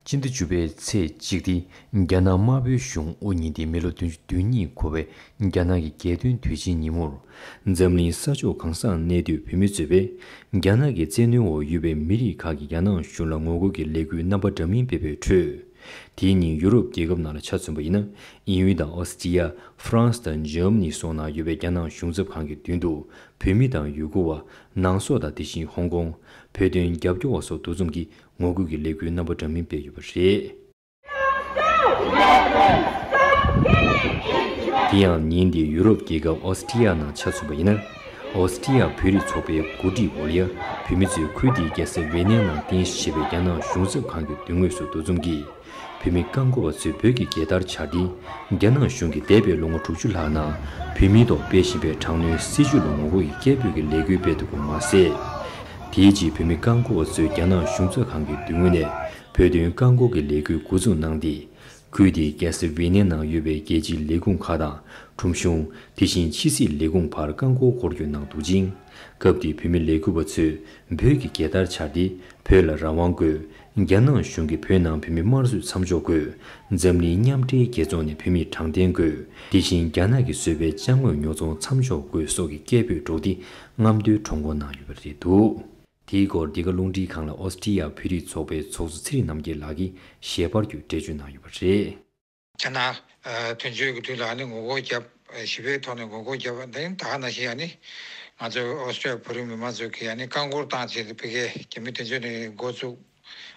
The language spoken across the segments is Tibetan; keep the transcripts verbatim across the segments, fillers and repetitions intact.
སྤྱི་ཟླ་བཅུ་པའི་ཚེས་གཅིག་སྟེ། རྒྱ་ནག་དམར་པོའི་གཞུང་དབུ་བརྙེས་ཏེ་མི་ལོ་བདུན་ཅུ་དོན་གཉིས་འཁོར་བའི་རྒྱ་ནག་གི་རྒྱལ་སྟོན་དུས་ཆེན་ཉིན་མོར། འཛམ་གླིང་ས་ཕྱོགས་གང་སར་གནས་སྡོད་བོད་མི་གཙོས་པའི་རྒྱ་ནག་གི་བཙན་གནོན་འོག་ཡོད་པའི་མི་རིགས་ཁག་གིས་རྒྱ་ནག་གཞུང་ལ་ངོ་རྒོལ་གྱི་ལས་འགུལ་རྣམ་པ་འདྲ་མིན་སྤེལ་བའི་ཁྲོད། དེའི་ཉིན་ཡུ་རོབ་རྒྱལ་ཁབ་ནང་ལ་ཆ་མཚོན་པ་ཡིན་ན། དབྱིན་ཡུལ་དང་ཨོ་སི་ཀྲི་ཡ། ཧྥ་རན་སི་དང་འཇར་མ་ནི་སོགས་ནང་ཡོད་པའི་རྒྱ་ནག་གཞུང་ཚབ་ཁང་གི་མདུན་དུ། བོད་མི་དང་ཡུ་གུར་བ། ནང་སོག་དང་དེ་བཞིན་ཧོང་ཀོང་། བོད་དོན་རྒྱབ་སྐྱོར་བ་སོགས་འདུ་འཛོམས་ཀྱིས་ངོ་རྒོལ་གྱི་ལས་འགུལ་རྣམ་པ་འདྲ་མིན་སྤེལ་ཡོད་པ་རེད། དེ་ཡང་ཉིན་འདིའི་ཡུ་རོབ་རྒྱལ་ཁབ་ཨོ་སི་ཀྲི་ཡ་ནང་ཆ་མཚོན་པ་ཡིན་ན། ཨོ་སི་ཀྲི་ཡ་བོད་རིགས་ཚོགས་པའི་གོ་སྒྲིག་འོག་ལ། བོད་མི་ཚོས་ཁུལ་དེའི་རྒྱལ་ས་ཝི་ནའི་ནང་རྟེན་གཞི་བྱས་པའི་རྒྱ་ནག་གཞུང་ཚབ་ཁང་གི་མདུན་ངོས་སུ་འདུ་འཛོམས་ཀྱིས། བོད་མི་རྐང་འཁོར་བ་ཚོས་བོད་ཀྱི་རྒྱལ་དར་འཕྱར་ཏེ། རྒྱ་ནག་གཞུང་གིས་འདས་པའི་ལོ་ངོ་དྲུག་ཅུ་ལྷག་ནང་བོད་མིའི་ཐོག་སྤེལ་བཞིན་པའི་དྲག་གནོན་སྲིད་བྱུས་ལ་ངོ་རྒོལ་གྱི་སྐད་འབོད་ཀྱི་ལས་འགུལ་སྤེལ་འདུག་པ་མ་ཟད། དེའི་རྗེས་བོད་མི་རྐང་འཁོར་བ་ཚོས་རྒྱ་ནག་གཞུང་ཚབ་ཁང་གི་མདུན་ངོས་ནས་བོད་དོན་རྐང་འཁོར་གྱི་ལས་འགུལ་འགོ་འཛུགས་གནང་སྟེ། ཁུལ་དེའི་རྒྱལ་ས་ཝི་ནའི་ནང་ཡོད་པའི་རྒྱལ་སྤྱིའི་ལས་ཁུངས་ཁག་དང་ཁྲོམ་གཞུང་། དེ་བཞིན་ཕྱི་སྲིད་ལས་ཁུངས་བར་རྐང་འཁོར་འཁོར་སྐྱོད་གནང་འདུག་ཅིང་། སྐབས་དེའི་བོད་མི་ལས་འགུལ་བ་ཚོས་བོད་ཀྱི་རྒྱལ་དར་འཕྱར་ཏེ། བོད་ལ་རང་དབང་དགོས། རྒྱ་ནག་གཞུང་གིས་བོད་ནང་བོད་མི་དམར་གསོད་མཚམས་འཇོག་དགོས། འཛམ་གླིང་མཉམ་འབྲེལ་རྒྱལ་ཚོགས་ནས་བོད་མིར་དྲང་བདེན་དགོས། དེ་བཞིན་རྒྱ་ནག་གིས་བཟོས་པའི་ཅ་དངོས་ཉོ་ཚོང་མཚམས་འཇོག་དགོས་སོགས་ཀྱི་སྐད་འབོད་སྒྲོག་སྟེ་རྔམ་སྟོན་ཁྲོམ་སྐོར་གནང་ཡོད་པ་རེད་འདུག་དེའི་སྐོར་འདི་ག་རླུང་འཕྲིན་ཁང་ལ་ཨོ་སི་ཀྲི་ཡ་བོད་རིགས་ཚོགས་པའི་ཚོགས་གཙོ་ཚེ་རིང་རྣམ་རྒྱལ་ལགས་ཀྱིས་ཞལ་པར་བརྒྱུད་འགྲེལ་བརྗོད་གནང་ཡོད་པ་རེད། རྒྱ་ནག་ཨ་དོན་གཅོད་ཀྱི་དུས་ལ་ཨ་ནི་ངོ་རྒོལ་བརྒྱབ། ཨ་ཞི་བའི་ཐོག་ནས་ངོ་རྒོལ་བརྒྱབ་པ་དེ་ད་ག་ནང་བཞིན་ཨ་ནི་ང་ཚོ་ཨོ་སི་ཀྲི་ཡ་བོད་རིགས་མི་མང་ཚོས་ཀྱིས་ཨ་ནི་རྐང་འཁོར་བཏང་བྱས་ཏེ་ཕ་གིའི་རྒྱ་མི་དོན་གཅོད་ནས་འགོ་བཙུགས།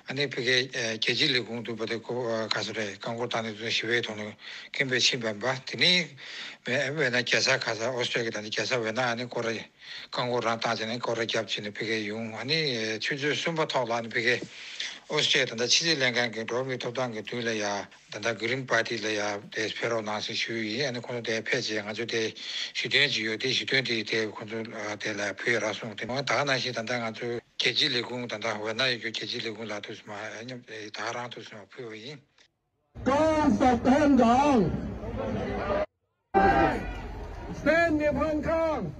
ཨ་ནི་ཕ་གིའི་ཨ་རྒྱལ་སྤྱིའི་ལས་ཁུངས་འདུག་པ་དེ་ཁོ་ཨ་ག་ཚོད་རེད། རྐང་འཁོར་བཏང་ནས་དུས་ཞི་བའི་ཐོག་ནས་ཁེངས་པའི་ཕྱིན་པ་ཡིན་པ། དེ་ནས་ཝེ་ཝེ་ན་རྒྱལ་ས་ག་ས་ཨོ་སི་ཀྲི་ཡ་གི་ད་ནི་རྒྱལ་ས་ཝེ་ན་ཨ་ནི་སྐོར་ར་རྐང་འཁོར་རང་བཏང་བྱས་ནས་སྐོར་ར་བརྒྱབ་བྱས་ནས་ཕ་གིར་ཡོང་། ཨ་ནི་ཆུ་ཚོད་གསུམ་པ་ཐོག་ལ་ཨ་ནི་ཕ་གིའི་ཨོ་སི་ཀྲི་ཡ་ད་ལྟ་ཕྱི་སྲིད་ལྷན་ཁང་གི་འགྲོ་བ་མིའི་ཐོབ་ཐང་གི་དུས་ལ་ཡ། ད་ལྟ་གྷི་རིན་པར་ཊི་ལ་ཡ་དེ་ཕེབས་རོགས་གནང་ཟེར་ཞུས་ཡིན། ཨ་ནི་ཁོང་ཚོ་དེ་ཕེབས་རྗེས་ང་ཚོ་དེ་ཞུ་དོན་ཅིག་ཡོད། དེ་ཞུ་དོན་དེ་དེ་ཁོང་ཚོ་དེ་ལ་ཕུལ་ཡོད་ར་གསུངས། དེ་མ་ད་ག་ནང་བཞིན་ད་ལྟ་ང་ཚོ་རྒྱལ་སྤྱིའི་ལས་ཁུངས་ད་ལྟ་ཝེ་ན་ཡོད་རྒྱུ་རྒྱལ་སྤྱིའི་ལས་ཁུངས་ལ་ཐུགས་སུ་མ་མཉམ་ད་རང་ཐུགས་སུ་མ་ཕུལ་བ་ཡིན། Don't stop Hong Kong! Stand with Hong Kong!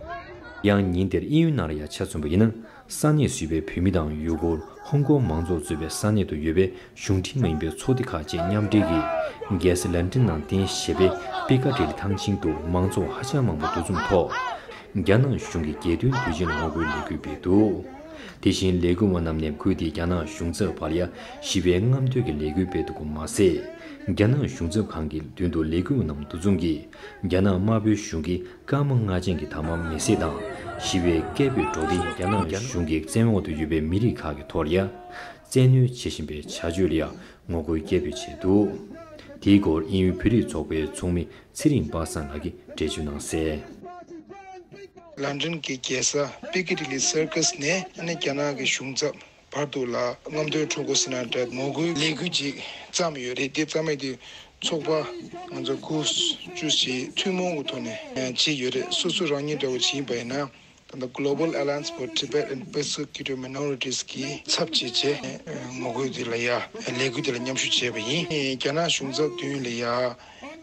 ཡང་ཉིན་དེར་དབྱིན་ཡུལ་ནང་ལ་ཡང་ཆ་མཚོན་པ་ཡིན་ན། ས་གནས་སུ་ཡོད་པའི་བོད་མི་དང་ཡུ་གུར། ཧོང་ཀོང་མང་ཚོགས་གཙོས་པའི་ས་གནས་དུ་ཡོད་པའི་གཞུང་འབྲེལ་མ་ཡིན་པའི་ཚོགས་སྡེ་ཁག་བཅས་མཉམ་འབྲེལ་གྱིས། རྒྱལ་ས་ལན་ཀྲན་ནང་རྟེན་གཞི་བྱས་པའི་པི་ཀ་ཌི་ལི་ཐང་ཆེན་དུ་མང་ཚོགས་ཧ་ཅང་མང་པོ་འདུ་འཛོམས་ཐོག་རྒྱ་ནག་གཞུང་གི་རྒྱལ་སྟོན་དུས་ཆེན་ལ་ངོ་རྒོལ་ལས་འགུལ་སྤེལ་འདུག་དེ་བཞིན་ལས་འགུལ་བ་རྣམས་ནས་ཁུལ་དེའི་རྒྱ་ནག་གཞུང་ཚབ་བར་ལ་ཡ་ཞི་བའི་རྔམ་སྟོན་གྱི་ལས་འགུལ་སྤེལ་འདུག་པ་མ་ཟད། རྒྱ་ནག་གཞུང་ཚབ་ཁང་གི་མདུན་དུ་ལས་འགུལ་བ་རྣམས་འདུ་འཛོམས་ཀྱིས་རྒྱ་ནག་དམར་པོའི་གཞུང་གི་སྐར་མ་ལྔ་ཅན་གྱི་དར་དམར་མེ་བསྲེགས་དང་ཞི་བའི་སྐད་འབོད་སྒྲོག་སྟེ། རྒྱ་ནག་གཞུང་གི་བཙན་འོག་ཏུ་ཡོད་པའི་མི་རིགས་ཁག་གི་ཐོག་ལ་ཡ་བཙན་གནོན་བྱེད་བཞིན་པའི་བྱ་སྤྱོད་ལ་ཡ་ངོ་རྒོལ་སྐད་འབོད་བྱས་འདུག་དེའི་སྐོར་དབྱིན་ཡུལ་བོད་རིགས་ཚོགས་པའི་ཚོགས་མི་ཚེ་རིང་པ་སངས་ལགས་ཀྱིས་འགྲེལ་བརྗོད་གནང་གསལ། ལན་ཀྲན་གྱི་རྒྱལ་ས་པི་ཀི་ཌི་ལི་སར་ཀ་སི་ནས་ཨ་ནི་རྒྱ་ནག་གི་གཞུང་ཚབ་བར་དུ་ལ་རྔམ་སྟོན་ཁྲོམ་སྐོར་ཟེར་ན་འདྲ་ངོ་རྒོལ་ལས་འགུལ་ཅིག་བརྩམས་ཡོད་རེད། དེ་བརྩམས་ཡས་དེ་ཚོགས་པ་ང་ཚོ་དགུ་བཅུ་ཞིག་ཐུན་མོང་གི་ཐོག་ནས་བྱས་ཡོད་རེད། སོ་སོ་རང་ཉིད་འདྲ་བོ་བྱས་པ་ཡིན་ན། ད་ལྟ་Global Alliance for Tibet and Persecuted Minorities གི་ཚབ་བྱས་བྱས་ངོ་རྒོལ་དེ་ལ་ཡ་ལས་འགུལ་དེ་ལ་མཉམ་ཞུགས་བྱས་པ་ཡིན། རྒྱ་ནག་གཞུང་ཚབ་མདུན་ལ་ཡ་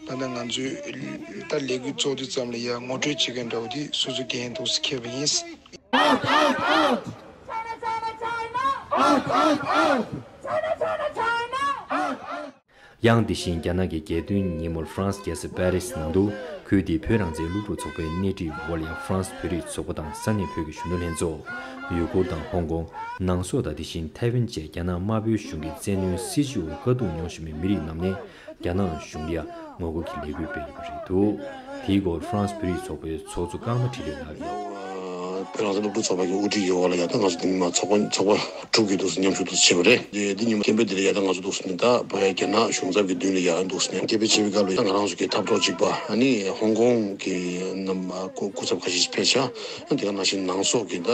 ད་ལྟ་ང་ཚོས་ད་ལས་འགུལ་ཚོགས་དུས་ཙམ་ལ་ཡ་ངོ་སྤྲོད་བྱེད་མཁན་འདྲ་བོ་དེ་སོ་སོ་འགན་འདུག་སེ་འཁྱེར་བ་ཡིན། Out, out, out! China, China, China! Out, out, out! China, China, China! Out, out! ཡང་དེ་བཞིན་རྒྱ་ནག་གི་རྒྱལ་སྟོན་ཉིན་མོར་ཧྥ་རན་སི་རྒྱལ་ས་པེ་རི་སི་ནང་དུ་ཁུལ་དེའི་བོད་རང་བཙན་སློབ་ཕྲུག་ཚོགས་པའི་སྣེ་ཁྲིད་འོག་ལ་ཡ་ཧྥ་རན་སི་བོད་རིགས་ཚོགས་པ་དང་ས་གནས་བོད་ཀྱི་གཞོན་ནུ་ལྷན་ཚོགས། ཡུ་གུར་དང་ཧོང་ཀོང་། ནང་སོག་དང་དེ་བཞིན་ཐའེ་ཝན་བཅས་རྒྱ་ནག་དམར་པོའི་གཞུང་གི་བཙན་གནོན་སྲིད་བྱུས་འོག་དཀའ་སྡུག་མྱོང་བཞིན་པའི་མི་རིགས་རྣམས་ནས་རྒྱ་ནག་གཞུང་ལ་ཡ་ངོ་རྒོལ་གྱི་ལས་འགུལ་སྤེལ་ཡོད་པ་རེད་འདུག་དེའི་སྐོར་ཧྥ་རན་སི་བོད་རིགས་ཚོགས་པའི་ཚོགས་གཙོ་ཀརྨ་འཕྲིན་ལས་ལགས་ཀྱིས། བོད་རང་བཙན་སློབ་ཕྲུག་ཚོགས་པ་གི་དབུ་ཁྲིད་ཀྱི་འོག་ལ་ཡ་ད་ང་ཚོ་འདི་ཉི་མ་ཚོགས་པ་ཚོགས་པ་དྲུག་གིས་འདུག་སེ་མཉམ་ཞུགས་འདུག་སེ་བྱས་པ་རེད། དེ་འདི་ཉི་མ་བསྟན་པའི་འདི་ལ་ཡ་ད་ང་ཚོ་འདུག་སེ་ནས་ད་བོད་རྒྱ་ནག་གཞུང་ཚབ་ཀྱི་མདུན་ལ་ཡ་འདུག་སེ་ནས་སྐད་འབོད་བྱེད་པའི་སྐབས་ལ་ཡ་ད་ང་རང་ཚོ་གི་འཐབ་གྲོགས་གཅིག་པ་ཨ་ནི་ཧོང་ཀོང་གི་རྣམ་སྐུ་སྐུ་ཚབ་ཁ་ཤས་ཤིག་ཕེབས་ཤག་དེ་ག་ནང་བཞིན་ནང་སོག་གི་ད་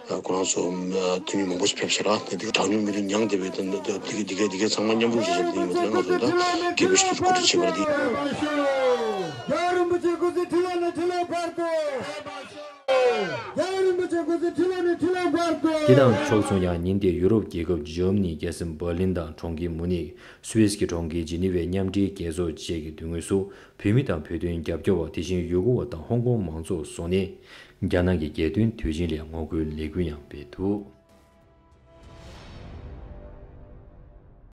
ཁོ་རང་ཚོ་འཐུས་མི་མང་པོ་ཞིག་ཕེབས་ཤག་ར། དེ་དེ་ག་དྲག་གནོན་མི་དེ་མྱངས་བསྡད་པའི་ད་འདི་ག་འདི་ག་འདི་ག་ཚང་མ་མཉམ་རུབ་བྱས་བྱས་ཏེ་ཡིན་པ་དེ་ང་ཚོ་ད་སྐད་འབོད་ཞིག་གོ་སྒྲིག་བྱས་པ་རེད། རྒྱལ་བ་རིན་པོ་ཆེ་སྐུ་ཚེ་ཁྲི་ལོ་ནས་ཁྲི་ལོ་བར་དུ། རྒྱལ་བ་རིན་པོ་ཆེ་སྐུ་ཚེ་ཁྲི་ལོ་ནས་ཁྲི་ལོ་བར་དུ། དེ་དང་ཕྱོགས་མཚུངས་ཡང་ཉིན་དེར་ཡུ་རོབ་རྒྱལ་ཁབ་འཇར་མ་ནི་རྒྱལ་ས་འབར་ལིན་དང་གྲོང་ཁྱེར་མུ་ནིག་སུད་སི་གི་གྲོང་ཁྱེར་ཇི་ནི་ཝའི་མཉམ་འབྲེལ་རྒྱལ་ཚོགས་བཅས་ཀྱི་མདུན་ངོས་སུ་བོད་མི་དང་བོད་དོན་རྒྱབ་སྐྱོར་བ་དེ་བཞིན་ཡུ་གུར་བ་དང་ཧོང་ཀོང་མང་ཚོགས་སོགས་ནས་རྒྱ་ནག་གི་རྒྱལ་སྟོན་དུས་ཆེན་ལ་ངོ་རྒོལ་ལས་འགུལ་ཡང་སྤེལ་འདུག